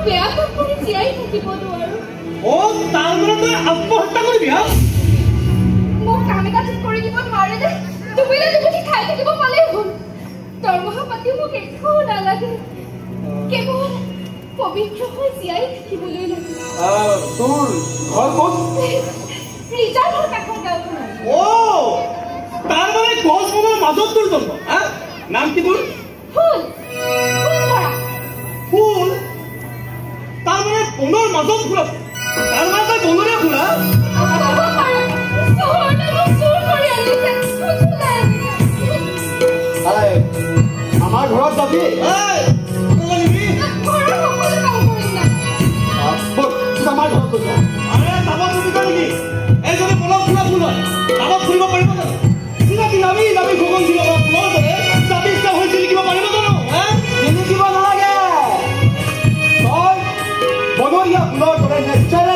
বেয়া কাম কৰি জীয়াই থাকিব নোৱাৰো। অ, তাৰ মানে তই আত্মহত্যা কৰিবি? হা, মোক কাম এটা ঠিক কৰি দিব নোৱাৰিলে দুবেলা দুমুঠি খাই থাকিব পালেই হ'ল। দৰমহা পাতিও মোক একো নালাগে, কেৱল পবিত্ৰ হৈ জীয়াই থাকিবলৈ লাগে। তোৰ ঘৰ ক'ত? ৰিজাৰ্ভৰ কাষৰ গাঁওখনত। অ, তাৰ মানে গছ বনৰ মাজত তোৰ জন্ম? হা, নাম কি তোৰ? ফুল, ফুল বৰা। ফুল? তাৰ মানে বনৰ মাজত ফুৰা, তাৰ মানে তই বনৰীয়া ফুল? হা, ক'ব পাৰা। চহৰলৈ মোক চুৰ কৰি আনিছে, ফুচুলাই আনিছে। এই, আমাৰ ঘৰত যাবি? এই, তই নিবি? ঘৰৰ সকলো কাম কৰিম না। ব'ল, তোক আমাৰ ঘৰত লৈ যাওঁ। আৰে, টাবত নুঠিব নেকি? এইজনী বনত ফুৰা ফুল হয়, টাবত ফুৰিব পাৰিব জানো? চিনাকি নামি নামি সুগন্ধি লগা ফুলৰ দৰে জাতিষ্কাৰ হৈ জিলিকিব পাৰিব জানো? হে, জিলিকিব নালাগে, তই বনৰীয়া ফুলৰ দৰে নেচাৰেল।